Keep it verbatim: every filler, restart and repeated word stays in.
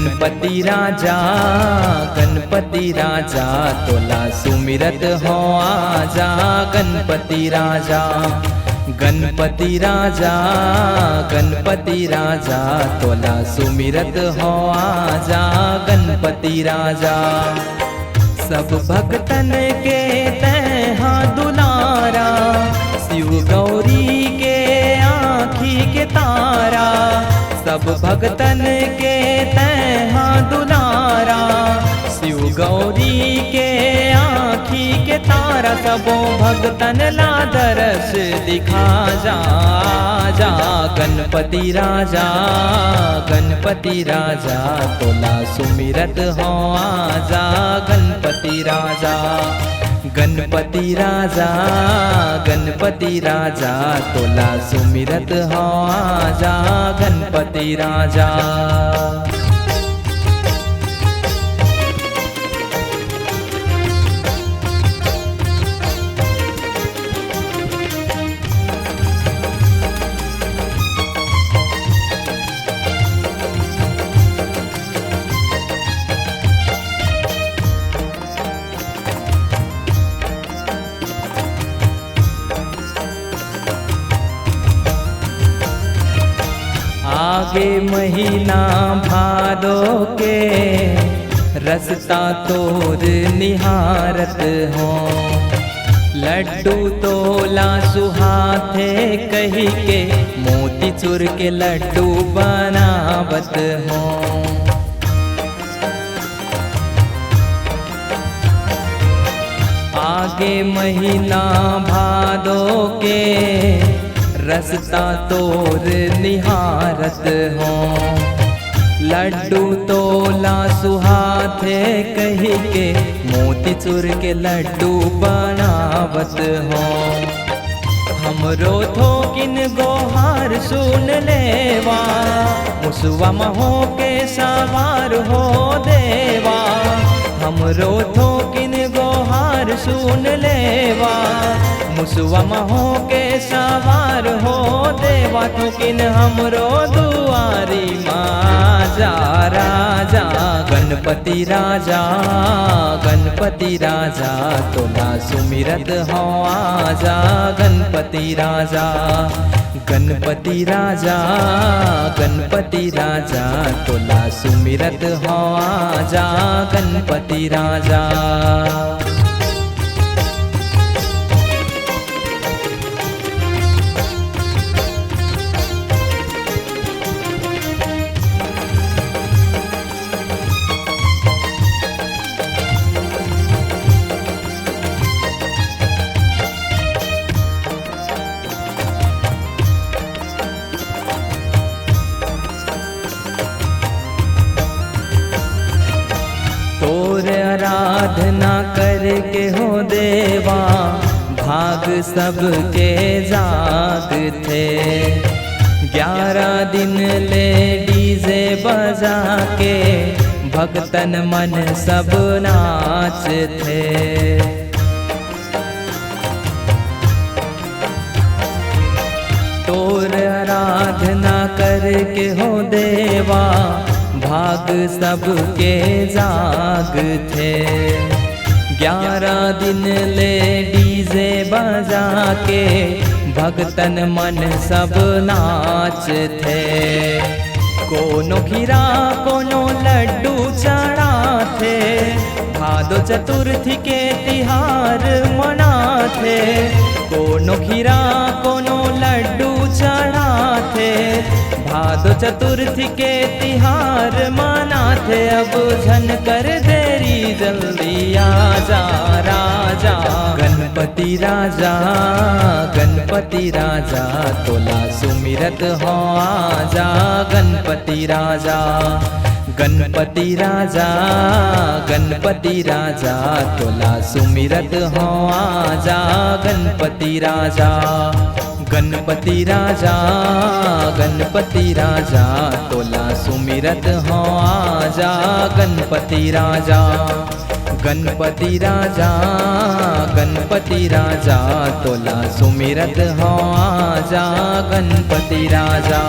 गणपति राजा, गणपति राजा, तोला सुमिरत हो आजा। गणपति राजा, गणपति राजा, गणपति राजा, तोला सुमिरत हो आजा। गणपति राजा, सब भक्तन के तैं हा दुलारा, शिव गौरी के आँखी के तारा। सब भक्तन के तैं हा दुलारा, शिव गौरी के आँखी के तारा। सबो भक्तन ला दरस दिखा जा, जा गणपति राजा, गणपति राजा, तोला सुमिरत हो आजा। गणपति राजा, गणपति राजा, गणपति राजा, तोला सुमिरत हो आजा। गणपति राजा। आगे महीना भादो के, रस्ता तोर निहारत हो। लड्डू तोला सुहाथे कहिके, मोतीचूर के लड्डू बनावत हो। आगे महीना भादो के, रस्ता तोर निहारत हो। लड्डू तोला सुहाथे कहिके, मोतीचूर के लड्डू बनावत हो। हमरो थोकिन गोहार सुन लेवा, मुसवा म होके सवार हो देवा। हमरो थोकिन गोहार सुन लेवा, मुसवा म होके सवार हो देवा। थोकिन हमरो दुआरी मा जा राजा, गणपति राजा, गणपति राजा, तोला सुमिरत हो आजा। गणपति राजा, गणपति राजा, गणपति राजा, तोला सुमिरत हो आजा। गणपति राजा। तोर आराधना करके हो देवा, भाग सबके जागथे। ग्यारह दिन ले डीजे बजा के भक्तन मन सब नाचथे। तोर आराधना करके हो देवा, भाग सबके जागथे। ग्यारह दिन ले डीजे बजा के भक्तन मन सब नाचथे। कोनो खीरा कोनो लड्डू चढ़ाथे, भादो चतुर्थी के तिहार मनाथे। कोनो खीरा कोनो लड्डू चढ़ाथे, भादो चतुर्थी के तिहार मनाथे। अब झन कर देरी, जल्दी आजा राजा। गणपति राजा, गणपति राजा, तोला सुमिरत हो आजा। गणपति राजा, गणपति राजा, गणपति राजा, तोला सुमिरत हो आजा। गणपति राजा, गणपति राजा, गणपति राजा, तोला सुमिरत हो आजा। गणपति राजा, गणपति राजा, गणपति राजा, तोला सुमिरत हो आजा। गणपति राजा।